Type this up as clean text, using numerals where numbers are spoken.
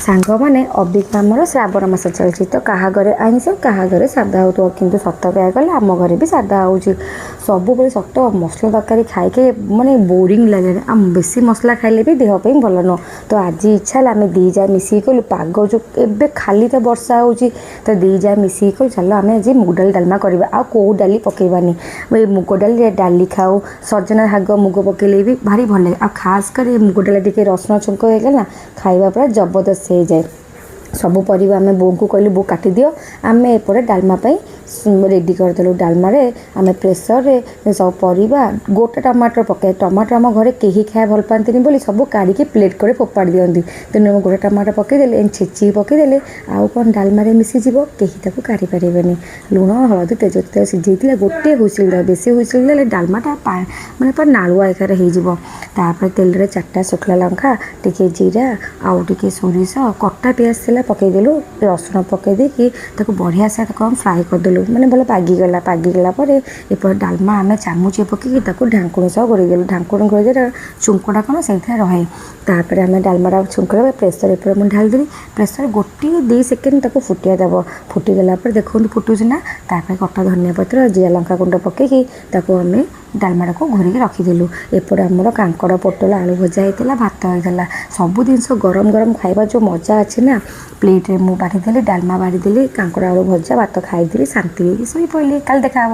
ସାଙ୍ଗମାନେ, ଅବିକା ଆମର ଶ୍ରାବଣ ମାସ ଚାଲିଛି ତ କାହା ଘରେ ଆଇଁଷ, କାହା ଘରେ ସାଧା ହେଉଥିବ। କିନ୍ତୁ ସତ କହିବାକୁ ଗଲେ ଆମ ଘରେ ବି ସାଧା ହେଉଛି ସବୁବେଳେ। ସତ ମସଲା ତରକାରୀ ଖାଇକି ମାନେ ବୋରିଂ ଲାଗିଲାଣି। ଆଉ ବେଶୀ ମସଲା ଖାଇଲେ ବି ଦେହ ପାଇଁ ଭଲ ନୁହଁ। ତ ଆଜି ଇଚ୍ଛା ହେଲା, ଆମେ ଦୁଇ ଯା ମିଶିକି କହିଲୁ, ପାଗ ଯେଉଁ ଏବେ ଖାଲି ତ ବର୍ଷା ହେଉଛି, ତ ଦୁଇ ଯା ମିଶିକି କହିଲୁ, ଚାଲ ଆମେ ଆଜି ମୁଗ ଡାଲି ଡାଲମା କରିବା, ଆଉ କେଉଁ ଡାଲି ପକାଇବାନି। ଏଇ ମୁଗ ଡାଲିରେ ଡାଲି ଖାଉ, ସଜନା ଶାଗ ମୁଗ ପକାଇଲେ ବି ଭାରି ଭଲ ଲାଗେ। ଆଉ ଖାସ୍ କରି ମୁଗ ଡାଲି ଟିକେ ରସୁଣ ଛୁଙ୍କ ହେଇଗଲା ନା, ଖାଇବା ପୁରା ଜବରଦସ୍ତ ହେଇଯାଏ। ସବୁ ପରିବା ଆମେ ବୋଉଙ୍କୁ କହିଲୁ, ବୋଉ କାଟିଦିଅ, ଆମେ ଏପଟେ ଡାଲମା ପାଇଁ ରେଡ଼ି କରିଦେଲୁ। ଡାଲମାରେ ଆମେ ପ୍ରେସରରେ ସବୁ ପରିବା, ଗୋଟେ ଟମାଟର ପକାଏ। ଟମାଟର ଆମ ଘରେ କେହି ଖାଇବା ଭଲ ପାଆନ୍ତିନି ବୋଲି ସବୁ କାଢ଼ିକି ପ୍ଲେଟ୍ କରି ଫୋପାଡ଼ି ଦିଅନ୍ତି। ତେଣୁ ମୁଁ ଗୋଟେ ଟମାଟର ପକାଇଦେଲି, ଏମିତି ଛେଚିକି ପକାଇଦେଲେ ଆଉ କ'ଣ ଡାଲମାରେ ମିଶିଯିବ, କେହି ତାକୁ କାଢ଼ି ପାରିବେନି। ଲୁଣ, ହଳଦୀ, ତେଜପତ୍ର ସିଝେଇଥିଲା। ଗୋଟିଏ ହୁଇସିଲ୍ ଦେବ, ବେଶୀ ହୁଇସିଲ୍ ଦେଲେ ଡାଲମାଟା ମାନେ ପୁରା ନାଳୁଆ ଆକାରରେ ହେଇଯିବ। ତାପରେ ତେଲରେ ଚାରିଟା ଶୁଖିଲା ଲଙ୍କା, ଟିକେ ଜିରା ଆଉ ଟିକେ ସୋରିଷ, କଟା ପିଆଜ ଥିଲା ପକାଇଦେଲୁ। ରସୁଣ ପକାଇ ଦେଇକି ତାକୁ ବଢ଼ିଆ ସେ ତାକୁ ଫ୍ରାଏ କରିଦେଲୁ, ମାନେ ଭଲ ପାଗିଗଲା। ପାଗିଗଲା ପରେ ଏପଟେ ଡାଲମା ଆମେ ଚାମୁଚେ ପକାଇକି ତାକୁ ଢାଙ୍କୁଣୀ ସହ ଘୋଡ଼େଇ ଦେଲୁ। ଢାଙ୍କୁଣୀ ଘୋଡ଼େଇ ଦେଲେ ଛୁଙ୍କଟା କ'ଣ ସେଇଥିରେ ରହେ। ତାପରେ ଆମେ ଡାଲମାଟା ଛୁଙ୍କ ପ୍ରେସର୍ ଉପରେ ମୁଁ ଢାଳିଦେଲି। ପ୍ରେସର୍ 1-2 ସେକେଣ୍ଡ ତାକୁ ଫୁଟିବା ଦେବ। ଫୁଟିଗଲା ପରେ ଦେଖନ୍ତୁ ଫୁଟୁଛି ନା, ତାପରେ କଟା ଧନିଆ ପତ୍ର, ଜିରା ଲଙ୍କା ଗୁଣ୍ଡ ପକାଇକି ତାକୁ ଆମେ ଡାଲମାଟାକୁ ଘୋରିକି ରଖିଦେଲୁ। ଏପଟେ ଆମର କାଙ୍କଡ଼ ପୋଟଳ ଆଳୁ ଭଜା ହେଇଥିଲା, ଭାତ ହେଇଥିଲା। ସବୁ ଜିନିଷ ଗରମ ଗରମ ଖାଇବା ଯେଉଁ ମଜା ଅଛି ନା! ପ୍ଲେଟ୍ରେ ମୁଁ ବାଢ଼ିଦେଲି ଡାଲମା, ବାଢ଼ିଦେଲି କାଙ୍କଡ଼ ଆଳୁ ଭଜା, ଭାତ ଖାଇଦେଲି, ଶାନ୍ତି ହେଇକି ଶୋଇପଡ଼ିଲି। କାଲି ଦେଖା ହେବ।